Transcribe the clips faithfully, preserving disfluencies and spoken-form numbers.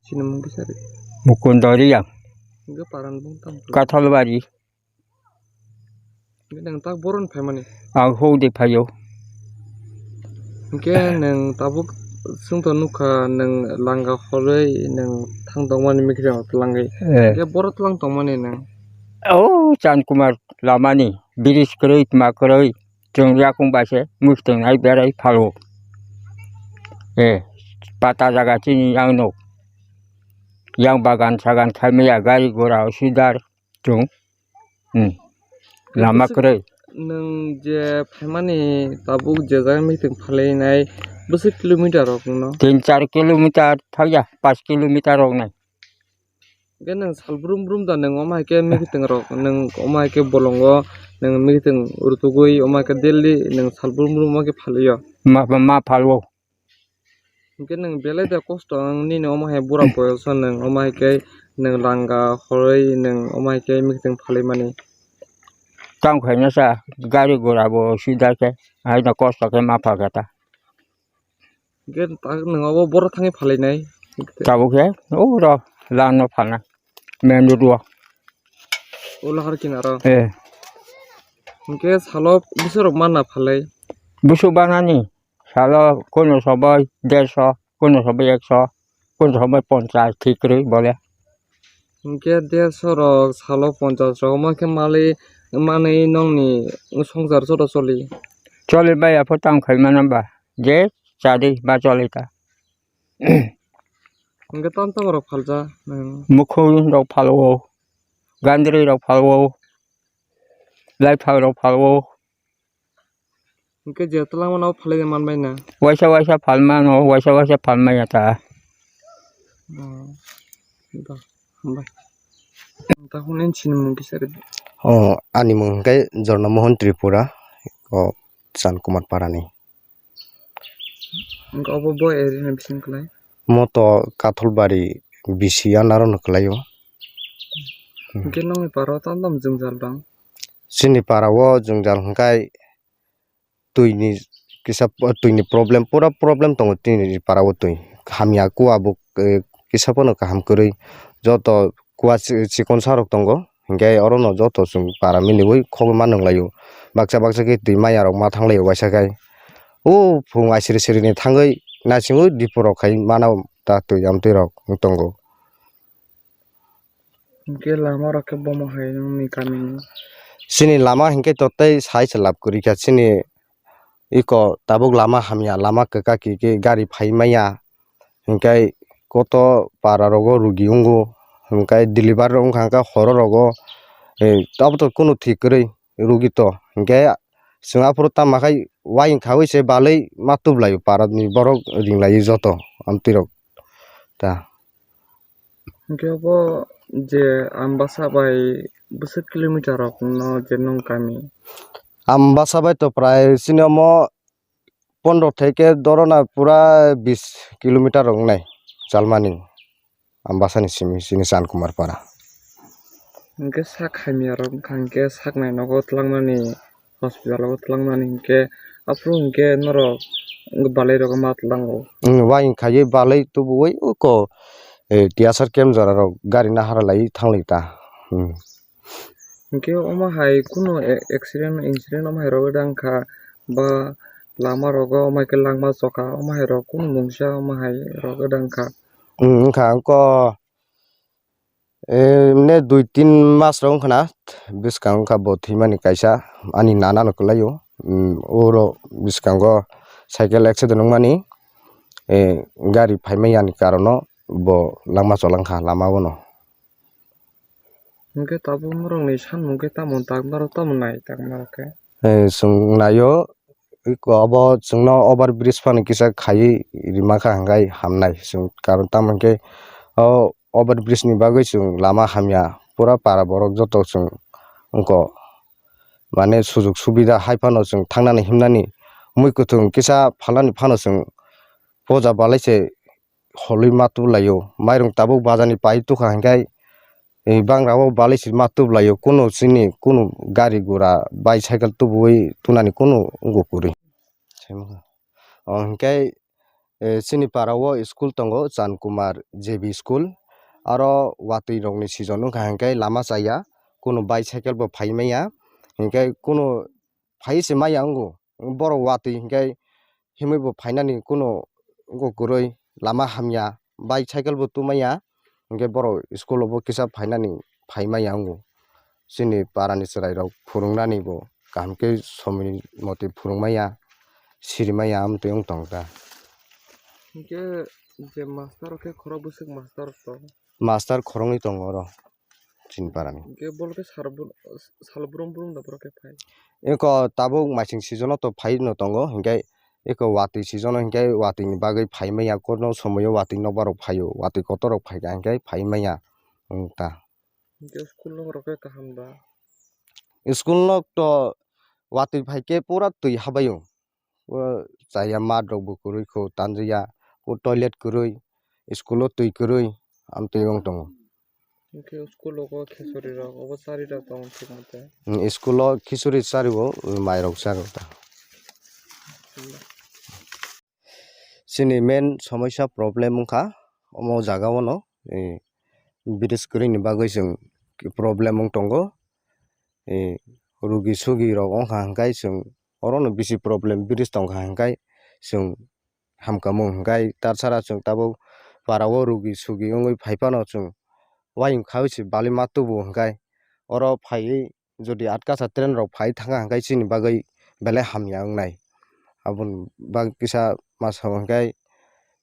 Chini mung kisa ri. Mukundoriya. Hingke paran bung tam. Kathalbari. Hingke nang tak boron phaimani. Ang hodi phaio. Hingke nang tabuk sungto nukha nang langa horoi nang thang tongmani mikri twlangwi. Eh. Hingke boro twlang tongmani nang. Oh, Chan Kumar lamani, bridge kwrwi, tma kwrwi. Chwng yakung bai se mwkhwtwng nai berai phalo. Eh, pata jaga chini yang no. Yang bagan sagan khai maya gari gora sudar chwng. Hmm. Lama kwrwi. Nwng je phaimani tabuk je jaga meeting phalai nai bwswk kilometer rok no? Tin char kilometer thakya, panch kilometer rok nai. Hingke nwng sal brum brum da nwng omo hai khe mikitwng rok nwng omo hai khe bolongo nwng mikitwng rutugwi omo hai khe daily nwng sal brum brum omo khe phalio. Ma, ma, ma phalo. Hingke nwng belai da kosto ang nini omo hai bura boyoso nwng omo hai khe nwng langa horoi nwng omo hai khe mikitwng phalai mani. Tang khaina sa gari gora bo sida khe haino kosto khe ma phalkha ta. Hingke tak nwng obo boro thangwi phalai nai. Tabuk khe o ro lano phalna main road o. O lahar kinaro. Eh. Hingke salo bwswk rok manna phalai. Bwswk banani salo kono sobai derso, kono sobai ekso, kono sobai ponchas thik kwrwi bole. Hingke derso rok salo ponchas rok omo khe mali manwi nongni songchar joto choli. Choli bai apho tamo khai mano ba je chadi ba choli ta. Hingke tamo tamo rok phalja nang. Mukhung rok phalo, gandri rok phalo, laiphang rok phalo. Hingke je twlangmano phalwi manbai na. Waisa waisa phalmano, waisa waisa phalmaya ta. Oh, da, hambai. Tahun en sinimung kisa ri. Oh, ani mung hingke Jorna Mohan Tripura, oh, Chan Kumar Parani. Hingke obo bo area ni bising kwlai? Moto Katholbari bisi anaro no kwlaio. Hingke nongni para o tamo tamo jwngjal dong? Chini para o jwngjal hingkai twi ni kisa, twi ni problem, pura problem tongo tini para o twi. Hamya kua bo, eh, kisa phano kaham kwrwi. Joto kua chi-, chikon sa rok tongo. Hingke oro no joto chwng para miliwi khogwi ma nung laio. Baksa baksa khe twi maya rok ma thang laio waisa khai. O phung aisiri siri ni thangwi naisingwi dipo rok khai mano ta twi amtwi rok wng tongo. Hingke lama rok khe bomo hai nongni kami ni? Chini lama hingke to tei sai se lab kwrwi kha chini iko tabuk lama hamya lama kwkak khe gari phai maya. Hingke koto para rogo rugi wngo, hingke deliver wngkha hingke horo rogo, eh, abo to kunu thik kwrwi rugi to. Hingke chwng aphuru tamo khai wayeng khawi se balwi ma tublaio para ni borok ring lai joto amtwi rok ta. Hingke obo je Ambasa bai bwswk kilometer rok no je nwng kami? Ambasa bai to prai chini omo pondro theke dorona pura bis kilometer rok wngnai chalmani Ambasani simi chini Chan Kumar Para. Hingke sak hamya rok wngkha hingke sak nai nogo twlangmani hospital o twlangmani hingke aphuru hingke norok balai rogo ma twlango. Wayeng khaiwi balai tubuwi uko, eh, tiyasar kem jora rok gari nahara laiwi thanglai ta. Hmm. Hingke omo hai kunu a-, accident incident omo hai rogwi da wngkha ba lama rogo omo hai khe langma choka omo hai rok kunu mungsa omo hai rogwi da wngkha. Hmm, wngkha wngkha. Eh, mane dui tin mas rok wngkha na, bwskang wngkha bo thwimani kaisa, ani nana no kwlaio, mm, oro bwskango cycle accident wngmani, eh, gari phaimani karon no bo langma cholangkha lama o no. Hingke tabuk norok ni samung khe tamo tak norok tamo nai tak norok khe? Eh, chwng naio, iko obo chwngno over bridge phano kisa khaiwi rima kha hwnkhe hamnai chwng, karon tamo hwnkhe o over bridge ni bagwi chwng lama hamya, pura para borok joto chwng wngkha, mane sujug subida hai phano chwng thangnani himnani mui kwthwng kisa phalnani phano chwng poja balai se holwi ma tubulaio. Mairung tabuk bazar ni pai tukha hwnkhe, eh, bangra o balai se ma tubulaio. Kunu chini kunu gari gura, bicycle tubuwi tunani kunu wngkha kwrwi. O hwnkhe eh, chini para o school tongo, Chan Kumar J B school. Aro watwi rokni season wngkha hwnkhe lama chaya, kunu bicycle bo phai manya, hwnkhe kunu phai se maya wngo. Borok watwi hwnkhe himwi bo phainani kunu wngkha kwrwi, lama hamya, bicycle bo tumaya, hwnkhe borok school o bo kisa phainani phai maya wngo. Chini para ni chwrai rok phwrwng nani bo kaham khe somoi motwi phwrwng maya, siri maya, amtwi wng tong kha. Hwnkhe je master rok khe khorok bwswk master rok tong? Master khoroknwi tongo oro chini para ni. Hwnkhe bolo khe sal brum brum da borok khe phai? Eko tabuk maising season o to phai no tongo, hwnkhe eko watwi season o hwnkhe watwi ni bagwi phai manya, korno somoi o watwi nokbar rok phai o, watwi kotor rok phai kha hwnkhe phai manya wng ta. Hwnkhe school nok rok khe kaham da? School nok to watwi phai khe pura twi habai o. O chaya mat rok bo kwrwi kho, tanjaya, o toilet kwrwi, school o twi kwrwi, amtwi wng tongo. Hwnkhe school o khichuri rok obo chari rok tongo thik mate? Mm, school o khichuri chari o, mai rok chari o ta. Chini main somosya problem wngkha omo jaga o no, eh, bridge kwrwi ni bagwi chwng problem wng tongo. Eh, rugi sugi rok wngkha hwnkhe chwng oro no bisi problem, bridge tongkha hwnkhe chwng hamkha mung hwnkhe, tarsara chwng tabuk para o rugi sugi wngwi phai phano chwng uayung khaui se bali ma tubu hwnkhe oro phaiwi jodi atkasa train rok phai thangkha hwnkhe chini bagwi belai hamya wngnai. Aboni bagwi kisa ma sao hwnkhe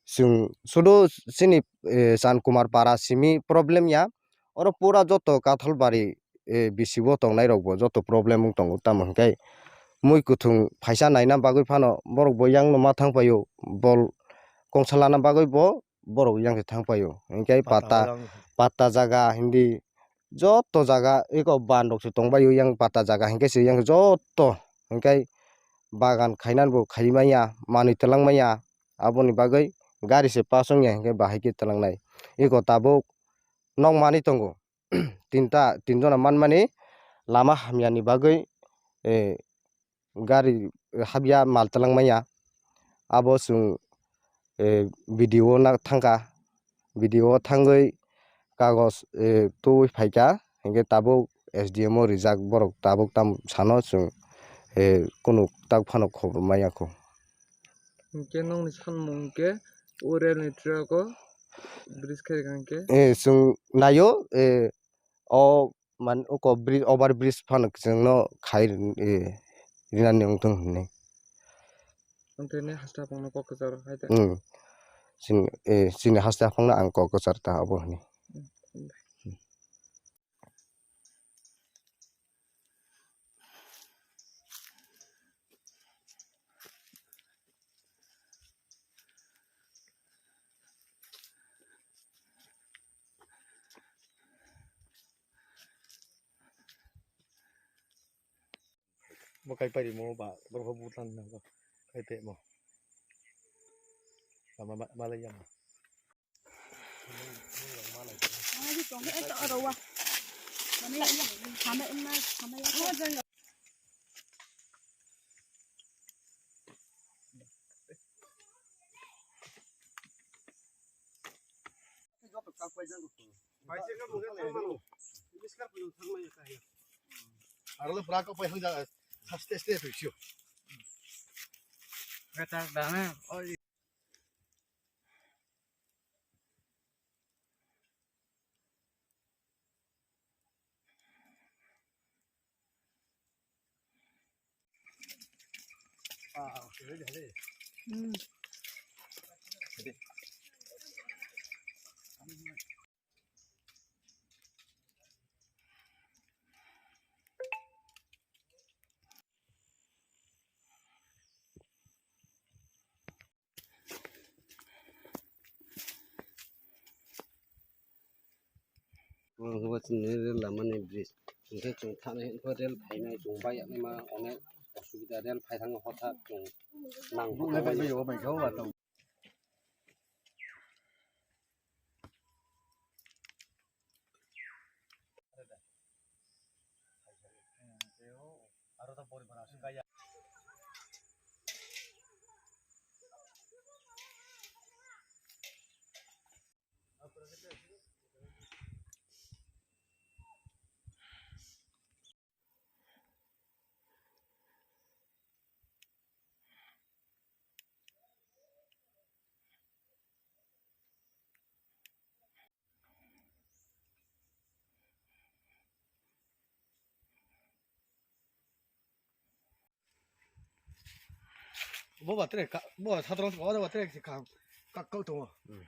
chwng sudu chini, eh, Chan Kumar para simi problem ya, oro pura joto Kathalbari, eh, bisi o tongnai rok bo joto problem wng tongo, tamo hwnkhe mui kwthwng phaisa naina bagwi phano borok bo yang no ma thang paio, bol kongsa lana bagwi bo borok yang se thang paio, hwnkhe pata, pata jaga hindi joto jaga eko ban rok se tong bai o, yang pata jaga hwnkhe se yang joto hwnkhe bagan khainani bo khai manya, manwi twlang manya, aboni bagwi gari se pass wngya hwnkhe bahai khe twlangnai. Eko tabuk nok manwi tongo. Tinta, tinjona manmani lama hamyani bagwi, eh, gari habya mal twlang manya. Abo chwng, eh, B D O o na thangkha. B D O o thangwi kagoj, eh, tubui phaikha. Hinkhe tabuk S D M o rijak borok tabuk tam sano chwng, eh, kunu tak phano khobor maya kho. Hinkhe nokni sanmung hinkhe o rail ni track o bridge khe rikha hinkhe? Eh, chwng naio, eh, o man uko bri-, over bridge phano chwngno khai ri-, eh, rinani wngthung hinwi. Wngthani haste haphangno kok kwcharo hai da? Hmm. Chini, eh, chini haste haphangno ang kok kwchar ta obo hinwi. Hmm, hmm. Bo kai pari mo ba, borok bo butan na ba, kai te mo. Lama ma-, malai ya mo. Aro le bra ko pai hang ja, haste haste thoi sio. Betak dana, oi. Oro hwnba chini rail lama ni bridge. Hinkhe chwng thani hinkhe rail phainai, chwng bai yaknaima onek osubida, rail phai thangma hothat chwng nang. Bo ba tere ka, bo satro, bo ba tere ka, ka, ka tongo. Hmm.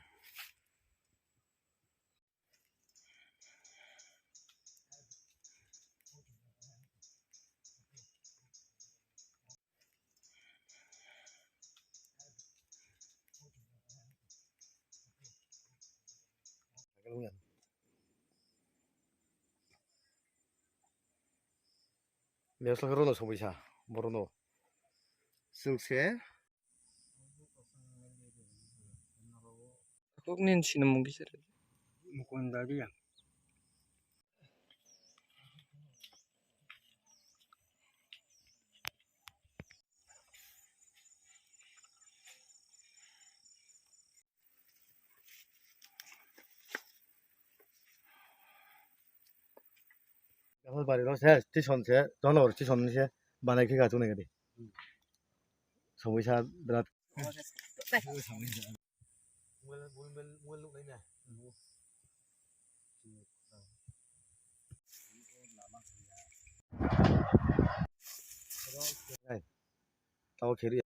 Miyasla rono somoisa, borono. Chwng se. Kok nin sinamung kisa. Mukunda dia. Bari no se station se, tonor station ni se, banai khe gachuk nai gadi. Somoisa berat. Tao kheri.